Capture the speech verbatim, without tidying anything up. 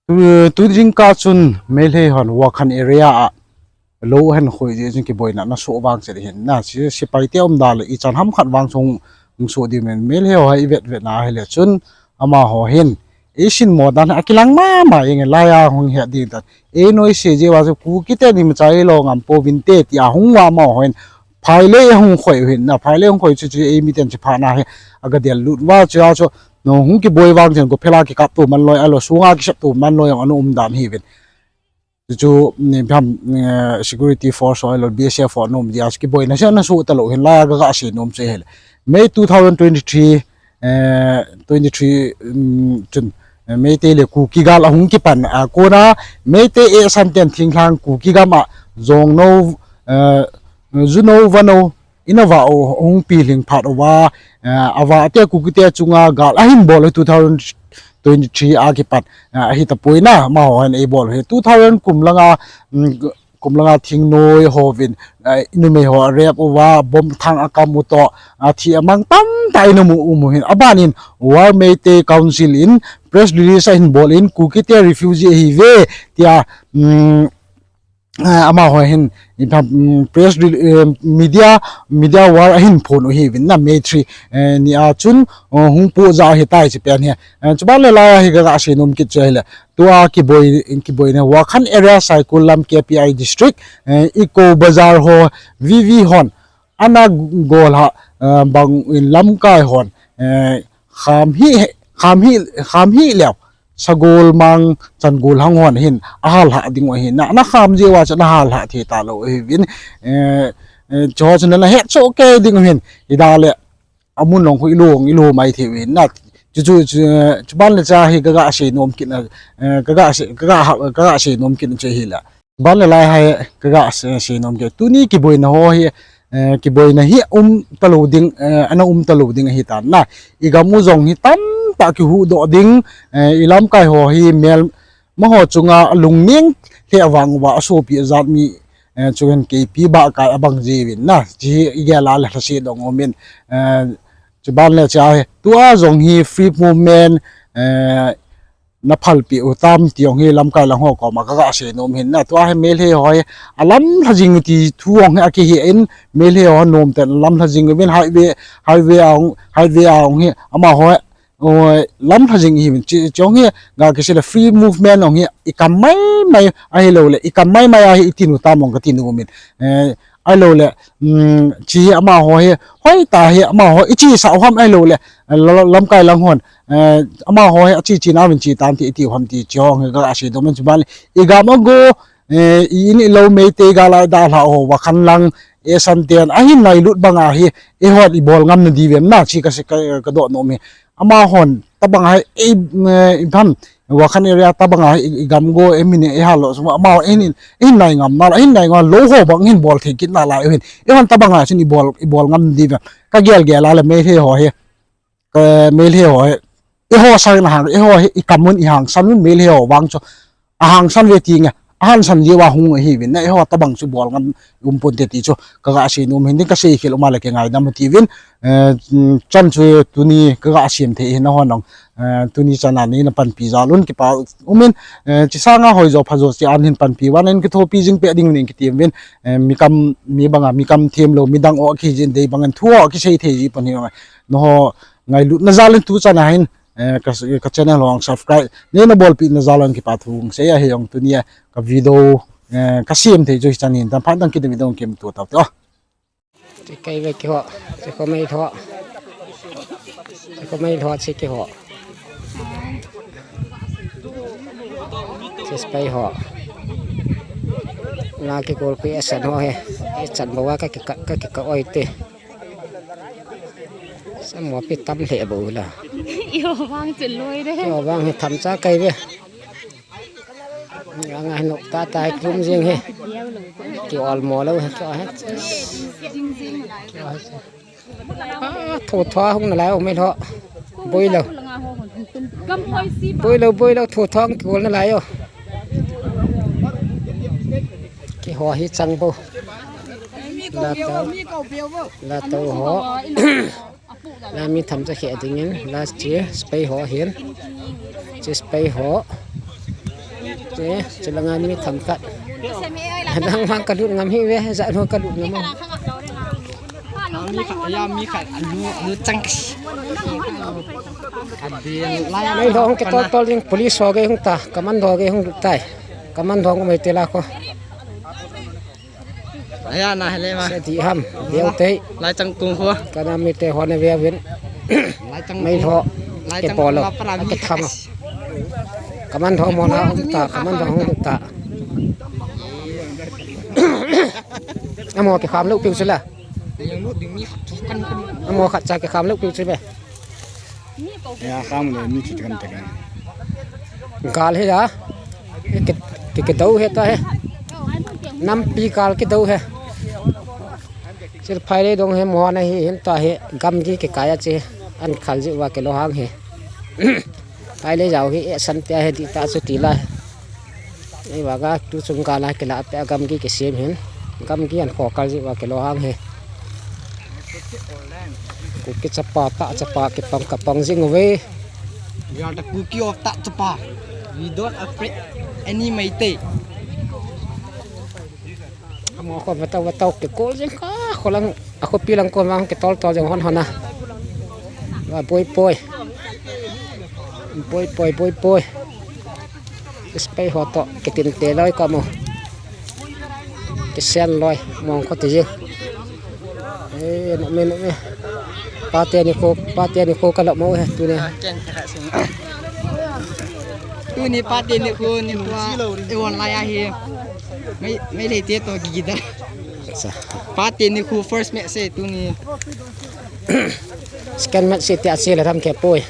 Tu, tu jingkah chun Meitei hon Wakhan area a lou ahin khoi jeh chun kiboina ana soh vang chet ahin na, si, sipai te um da le ichan ham khat vang chu hung soh diu ahin, Meitei ho hi ivet vet na hile chun amaho hin eisin mo dan a kilang mama jeng e, laiya hung het ding tan. Ei noise jeh uva chu Kuki te ni macha eilo ngam pouvinte tia hung uva amaho hin phailei ahung khoi u ahin na, phailei ahung khoi chu chu ei miten chu pha na hi aga del lut uva chu a chu, no, hung kiboi vang chen ko phela kikap to man loi, alo sunga kisap to man loi, ana um dan hi uvin. Chu, chu, ni pham, eh, security force ho, alo B S F ho ana um dia, kiboina se ana soh talou hin la, ka, ka sei nom chu hile. May two thousand twenty-three, eh, twenty-three, um, chun, eh, Meitei le Kuki gal ahung kipan, a, kona, Meitei eisan ten thinglhang Kuki gam a, jongno, eh, juno vano, in ava u hung pilhing phat uva, eh, ava te Kuki te chunga gal ahin bol u two thousand twenty-three a kipat, eh, ahi tapoi na, amaho hin eibol u hi. Two thousand kum langa, mm, kum langa thingnoi hovin, eh, inumei ho arep uva, bomb thang akam u toh, athi amang tamtah in amu u mu hin. Aban in War Meitei Council in press release ahin bol in Kuki te refugee ahi ve, tia, mm, eh, amaho hin, ipi, mm, press rel-, eh, media, media war ahin phon u hi uvin na May three, eh, ni a chun, oh, hung po ja hi tai chi pen hi. Eh, chuban le lai hi ka, ka sei nom kit chu hile. Tua kiboi, kiboina Wakhan area Saikul lam K P I district, eh, Eco Bazar ho V V hon. Ana gol ha, eh, bang in lamkai hon, eh, kham hi, kham hi, kham hi leo. Sagol mang chan gol hang hon hin, ahal ha ding u ahin. Na, na kham jeh uva chu na hal ha thei talou ahi uvin. Eh, eh, chu chu na, na het chu kei ding u ahin. Ida le, amun long khu ilong, ilong mai thei u ahin. Na, chu, chu, chu, chuban le cha hi ka, ka sei nom kit na, eh, ka, ka sei, ka, ka ha, ka, ka sei nom kit na chu hi la. Ban le lai hi ka, ka sei, sei nom kit. Tuni kiboina ho hi, eh, kiboina hi um talou ding, eh, ana um talou ding ahi tan na. I gam u jong hi tamtah kihuhdoh ding, eh, i lamkai ho hi mel, amaho chunga alungning lheh vang uva asopi ajat mi, eh, chu hin keipi ba kai abang jiuvin na. Chi hi i gel a le lhasetdoh um in, eh, chuban le cha hi. Tua jong hi free movement, eh, na phalpi u tam ti jong hi lamkai lang ho koma ka, ka sei nom hin na. Tua hi Meitei ho hi alamlha jing ti thu jong hi akihe in Meitei ho nom ten alamlha jing uvin highway, highway a hung, highway a hung hi amaho, oi, lamlha jing hi min chi, chi jong hi ga kisei le free movement jong hi i kam mai mai ahilou le i kam mai mai a hi i tin u tam jong ka tin u min. Eh, ahilou le, um, chi hi amaho hi, hoi ta hi amaho, i chi sa u ham ahilou le, la, la, lamkai lang hon, eh, amaho hi, achi chi na min chi tan ti, i ti u ham ti chi hong hi ka, ka sei nom in chuban le, i gam a go, eh, i in i lou Meitei gal a dalha ho, Wakhan lang, eisan ten, ahin nailut bang a hi, eihon i bol ngam na diu vem na, chi ka sei, ka, ka doh nom hi. Amahon tabang a hi, ei, eh, i tham, Wakhan area tabang a hi, i, i gam go, ei min, ei hal lou, suma, amahon, ei hin, ei hin nai ngam na, ei hin nai ngam lou ho bang, hin bol thei kit nalai u hin. Eihon tabang a chun i bol, i bol ngam diu vem. Ka gel gel a le Meitei ho hi, ka Meitei ho hi, eiho sang na hang, eiho hi, i kam un, i hangsan un Meitei ho vang chu. Ahangsan ve ti nge, ahangsan jeh uva hung ahi uvin na, eiho tabang chu bol ngam um ponte ti chu, ka, ka sei nom hin ding ka sei khel um a le kingaidam u ti uvin, eh, chan chu tuni ka, ka sem thei hi na hon jong, eh, tuni chan a nei na panpi jal un kipa um in, eh, chi sanga hoi jo pha jo chi an hin panpi uva nei kithopi jing peh ding uvin kiti uvin, eh, mi kam, mi bang a, mi kam them lou, midang o ki jin dei bang in thu o kisei thei ji pan hi nge. Nangho ngailutna jal in tu chan a hin, eh, ka, ka channel ho subscribe nei na bolpi na jal in kipa thu sei ahi jong tuni a ka video, eh, ka sem thei chu hichan hin tan phat dang kit video kem tu tau te o. Ti kai ve kiho, ti ko mai tho. Ti ko mai tho chi kiho. Ti spai ho. Na kikol pi asan ho he. Ichan bou a ka kika, ka kika oi te. Sa mo pi tam lheh bou la. Yo vang chu loi de. Yo vang hi tham cha kai ve. Nga, nga nok ta ta hi kum jing hi. Ki ol mo lo hi, ki ol hi. Ah, tho tho hung na lai o me tho. Boi lo. Boi lo, boi lo, tho tho ki ol na lai o. Kiho hi chang bou. La to. La to ho. La mi tham cha khe ding in, la chi spai ho hin. Chi spai ho. Che, che langa mi themkhat. Adang vang kalut ngam hih ve, ja no kalut ngam. Mi khat, ya mi khat, alu, alu chang. Adin, lai, lai dong ke tol tol ding, police ho ke hung ta, commando ke hung tai. Commando ho mai te la ko. Aya na hele ma. Se di ham, beu te. Lai chang kung ho. Kana mi te ho ne ve vin. Lai chang mai kung ho. Lai ke chang polo. Kung ho para mi. Ke tham. Commando mo na um ta, commando hung ta. Amo ke kham lo piu sila. Amo khat cha ke kham lo piu sila. Ya, kham le mi chu kan ta kan. Gal he ya. Ke, ke, ke dou he ta he. Nampi gal ke dou he. Sir phai le dong he mo na hi hin ta he. Gamgi ke kaya che. An khal ji wa ke lo hang he. Phai le jao he, e san te he di ta chu ti la. Ei, vanga tu chung gala kila pe gamgi kisem hin. Gamgi an khokal ji wa kilo hang he. Kuki chapa ta chapa kipang kapang jing uve. We are the Kuki of ta chapa. We don't afraid any Meitei. Amo ko vetau vetau kikol jing ka kholang. A khopi lang ko mang ke tol tol jong hon hon a. Wa poi poi. Poi poi poi poi. Spei ho to ke tin te loi ka mo. Ke sen loi mong ko te jing. Eh, no me, no me. Pa te ni ko, pa te ni ko ka lo mo he tu ni. Tuni pa te ni ko ni ko. E won lai a he. Mai, mai le te to gigi da. Acha. Pa te ni ko first match se tuni. Second match se te a se le ram ke poi.